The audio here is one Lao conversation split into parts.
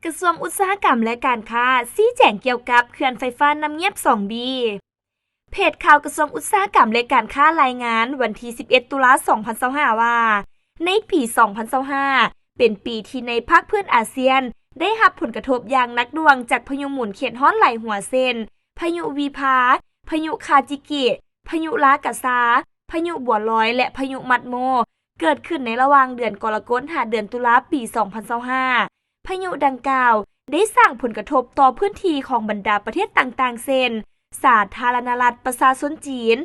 ກະຊວງອຸດສາຫະກຳ ແລະ ການຄ້າຊີ້ແຈງກ່ຽວກັບເຂື່ອນໄຟຟ້ານ້ຳງຽບສອງ B. ເພຈຂ່າວກະຊວງອຸດສາຫະກຳ ແລະ ການຄ້າລາຍງານວັນທີສິບເອັດ ຕຸລາ ສອງພັນຊາວຫ້າ ວ່າ ໃນປີ ສອງພັນຊາວຫ້າ ເປັນປີທີ່ໃນພາກພື້ນອາຊຽນໄດ້ຮັບຜົນກະທົບຢ່າງໜັກໜ່ວງຈາກພາຍຸໝູນເຂດຮ້ອນຫຼາຍຫົວເຊັ່ນ ພາຍຸວິພາ, ພາຍຸຄາຈິກິ, ພາຍຸລາກາຊາ, ພາຍຸບົວລອຍ ແລະ ພາຍຸມັດໂມ ເກີດຂຶ້ນໃນລະຫວ່າງເດືອນກໍລະກົດຫາເດືອນຕຸລາປີ ສອງພັນຊາວຫ້າ. ພາຍຸດັ່ງກ່າວໄດ້ສ້າງຜົນກະທົບຕໍ່ພື້ນທີ່ຂອງບັນດາປະເທດຕ່າງໆ ເຊັ່ນ ສາທາລະນະລັດປະຊາຊົນຈີນ,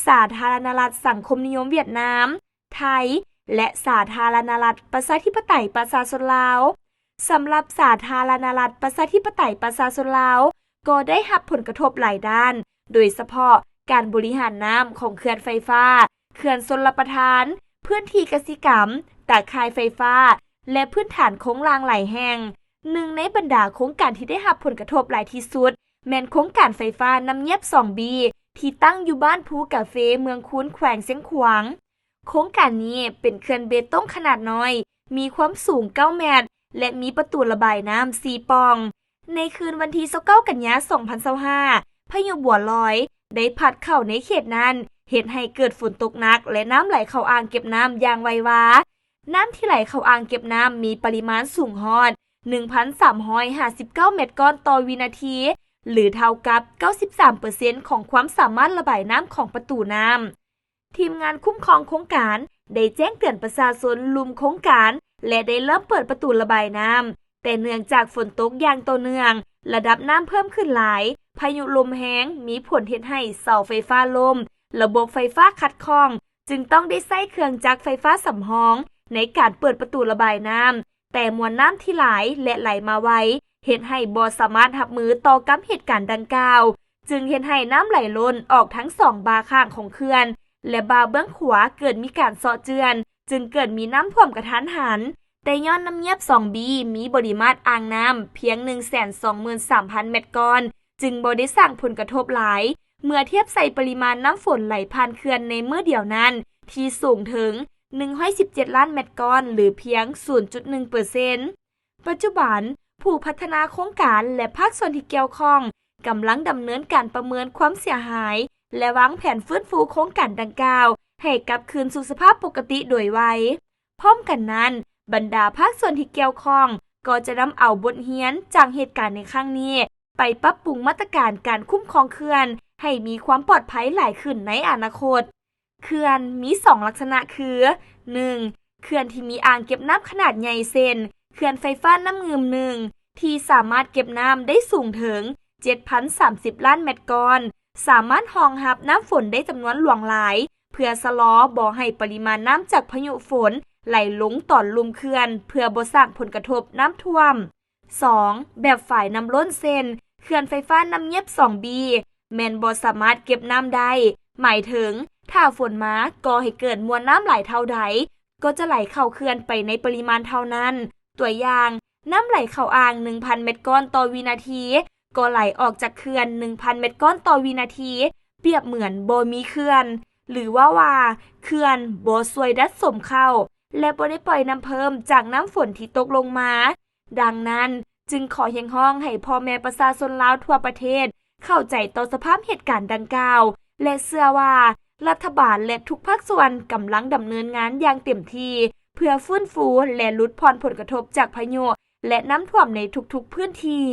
ສາທາລະນະລັດສັງຄົມນິຍົມຫວຽດນາມ, ໄທ ແລະ ສາທາລະນະລັດປະຊາທິປະໄຕປະຊາຊົນລາວ. ສຳລັບສາທາລະນະລັດປະຊາທິປະໄຕປະຊາຊົນລາວ ກໍໄດ້ຮັບຜົນກະທົບຫຼາຍດ້ານ, ໂດຍສະເພາະການບໍລິຫານນ້ຳຂອງເຂື່ອນໄຟຟ້າ, ເຂື່ອນຊົນລະປະທານ, ພື້ນທີ່ກະສິກຳ, ຕາຂ່າຍໄຟຟ້າ ແລະ ພື້ນຖານໂຄງລ່າງຫຼາຍແຫ່ງ. ໜຶ່ງໃນບັນດາໂຄງການທີ່ໄດ້ຮັບຜົນກະທົບຫຼາຍທີ່ສຸດ ແມ່ນໂຄງການໄຟຟ້ານ້ຳງຽບສອງ B ທີ່ຕັ້ງຢູ່ບ້ານພູກາເຟ ເມືອງຄູນ ແຂວງຊຽງຂວາງ. ໂຄງການນີ້ເປັນເຂື່ອນເບຕົງຂະໜາດນ້ອຍ, ມີຄວາມສູງເກົ້າແມັດ ແລະ ມີປະຕູລະບາຍນ້ຳສີ່ປ່ອງ. ໃນຄືນວັນທີຊາວເກົ້າ ກັນຍາ ສອງພັນຊາວຫ້າ ພາຍຸບົວລອຍໄດ້ພັດເຂົ້າໃນເຂດນັ້ນ, ເຮັດໃຫ້ເກີດຝົນຕົກໜັກ ແລະ ນ້ຳໄຫຼເຂົ້າອ່າງເກັບນ້ຳຢ່າງໄວວາ. ນ້ຳທີ່ໄຫຼເຂົ້າອ່າງເກັບນ້ຳມີປະລິມານສູງຮອດ ໜຶ່ງພັນສາມຮ້ອຍຫ້າສິບເກົ້າແມັດກ້ອນຕໍ່ວິນາທີ ຫຼື ເທົ່າກັບເກົ້າສິບສາມເປີເຊັນຂອງຄວາມສາມາດລະບາຍນ້ຳຂອງປະຕູນ້ຳ. ທີມງານຄຸ້ມຄອງໂຄງການໄດ້ແຈ້ງເຕືອນປະຊາຊົນລຸ່ມໂຄງການ ແລະ ໄດ້ເລີ່ມເປີດປະຕູລະບາຍນ້ຳ, ແຕ່ເນື່ອງຈາກຝົນຕົກຢ່າງຕໍ່ເນື່ອງ, ລະດັບນ້ຳເພີ່ມຂຶ້ນຫຼາຍ, ພາຍຸລົມແຮງ ມີຜົນເຮັດໃຫ້ເສົາໄຟຟ້າລົ້ມ, ລະບົບໄຟຟ້າຂັດຂ້ອງ, ຈຶ່ງຕ້ອງໄດ້ໃຊ້ເຄື່ອງຈັກໄຟຟ້າສຳຮອງໃນການເປີດປະຕູລະບາຍນ້ຳ, ແຕ່ມວນນ້ຳທີ່ຫຼາຍ ແລະ ໄຫຼມາໄວ ເຮັດໃຫ້ບໍ່ສາມາດຮັບມືຕໍ່ກັບເຫດການດັ່ງກ່າວ, ຈຶ່ງເຮັດໃຫ້ນ້ຳໄຫຼລົ້ນອອກທັງສອງບ່າຂ້າງຂອງເຂື່ອນ ແລະ ບ່າເບື້ອງຂວາເກີດມີການເຊາະເຈື່ອນ, ຈຶ່ງເກີດມີນ້ຳຖ້ວມກະທັນຫັນ. ແຕ່ຍ້ອນນ້ຳງຽບສອງ B ມີບໍລິມາດອ່າງນ້ຳພຽງ ໜຶ່ງແສນສອງໝື່ນສາມພັນແມັດກ້ອນ, ຈຶ່ງບໍ່ໄດ້ສ້າງຜົນກະທົບຫຼາຍ ເມື່ອທຽບໃສ່ປະລິມານນ້ຳຝົນໄຫຼຜ່ານເຂື່ອນໃນມື້ດຽວນັ້ນ ທີ່ສູງເຖິງ ໜຶ່ງຮ້ອຍສິບເຈັດລ້ານແມັດກ້ອນ ຫຼື ພຽງ ສູນຈຸດໜຶ່ງເປີເຊັນ. ປັດຈຸບັນ, ຜູ້ພັດທະນາໂຄງການ ແລະ ພາກສ່ວນທີ່ກ່ຽວຂ້ອງ ກຳລັງດຳເນີນການປະເມີນຄວາມເສຍຫາຍ ແລະ ວາງແຜນຟື້ນຟູໂຄງການດັ່ງກ່າວໃຫ້ກັບຄືນສູ່ສະພາບປົກກະຕິໂດຍໄວ. ພ້ອມກັນນັ້ນ, ບັນດາພາກສ່ວນທີ່ກ່ຽວຂ້ອງກໍຈະນຳເອົາບົດຮຽນຈາກເຫດການໃນຄັ້ງນີ້ ໄປປັບປຸງມາດຕະການການຄຸ້ມຄອງເຂື່ອນໃຫ້ມີຄວາມປອດໄພຫຼາຍຂຶ້ນໃນອະນາຄົດ. ເຂື່ອນມີສອງລັກສະນະຄື ໜຶ່ງ ເຂື່ອນທີ່ມີອ່າງເກັບນ້ຳຂະໜາດໃຫຍ່ ເຊັ່ນ ເຂື່ອນໄຟຟ້ານ້ຳງື່ມໜຶ່ງ ທີ່ສາມາດເກັບນ້ຳໄດ້ສູງເຖິງ ເຈັດພັນສາມສິບລ້ານແມັດກ້ອນ, ສາມາດຮອງຮັບນ້ຳຝົນໄດ້ຈຳນວນຫຼວງຫຼາຍ ເພື່ອຊະລໍບໍ່ໃຫ້ປະລິມານນ້ຳຈາກພາຍຸຝົນໄຫຼລົງຕອນລຸ່ມເຂື່ອນ ເພື່ອບໍ່ສ້າງຜົນກະທົບນ້ຳຖ້ວມ. ສອງ ແບບຝາຍນ້ຳລົ້ນ ເຊັ່ນ ເຂື່ອນໄຟຟ້ານ້ຳງຽບສອງ B ແມ່ນບໍ່ສາມາດເກັບນ້ຳໄດ້, ໝາຍເຖິງ ຖ້າຝົນມາກໍ່ໃຫ້ເກີດມວນນ້ຳຫຼາຍເທົ່າໃດ ກໍຈະໄຫຼເຂົ້າເຂື່ອນໄປໃນປະລິມານເທົ່ານັ້ນ. ຕົວຢ່າງ, ນ້ຳໄຫຼເຂົ້າອ່າງ ໜຶ່ງພັນແມັດກ້ອນຕໍ່ວິນາທີ ກໍໄຫຼອອກຈາກເຂື່ອນ ໜຶ່ງພັນແມັດກ້ອນຕໍ່ວິນາທີ, ປຽບເໝືອນບໍ່ມີເຂື່ອນ ຫຼື ເວົ້າວ່າ ເຂື່ອນບໍ່ຊ່ວຍດັດສົມເຂົ້າ ແລະ ບໍ່ໄດ້ປ່ອຍນ້ຳເພີ່ມຈາກນ້ຳຝົນທີ່ຕົກລົງມາ. ດັ່ງນັ້ນ, ຈຶ່ງຂໍຮຽກຮ້ອງໃຫ້ພໍ່ແມ່ປະຊາຊົນລາວທົ່ວປະເທດເຂົ້າໃຈຕໍ່ສະພາບເຫດການດັ່ງກ່າວ ແລະ ເຊື່ອວ່າລັດຖະບານ ແລະ ທຸກພາກສ່ວນກຳລັງດຳເນີນງານຢ່າງເຕັມທີ່ ເພື່ອຟື້ນຟູ ແລະ ຫຼຸດຜ່ອນຜົນກະທົບຈາກພາຍຸ ແລະ ນ້ຳຖ້ວມໃນທຸກໆພື້ນທີ່.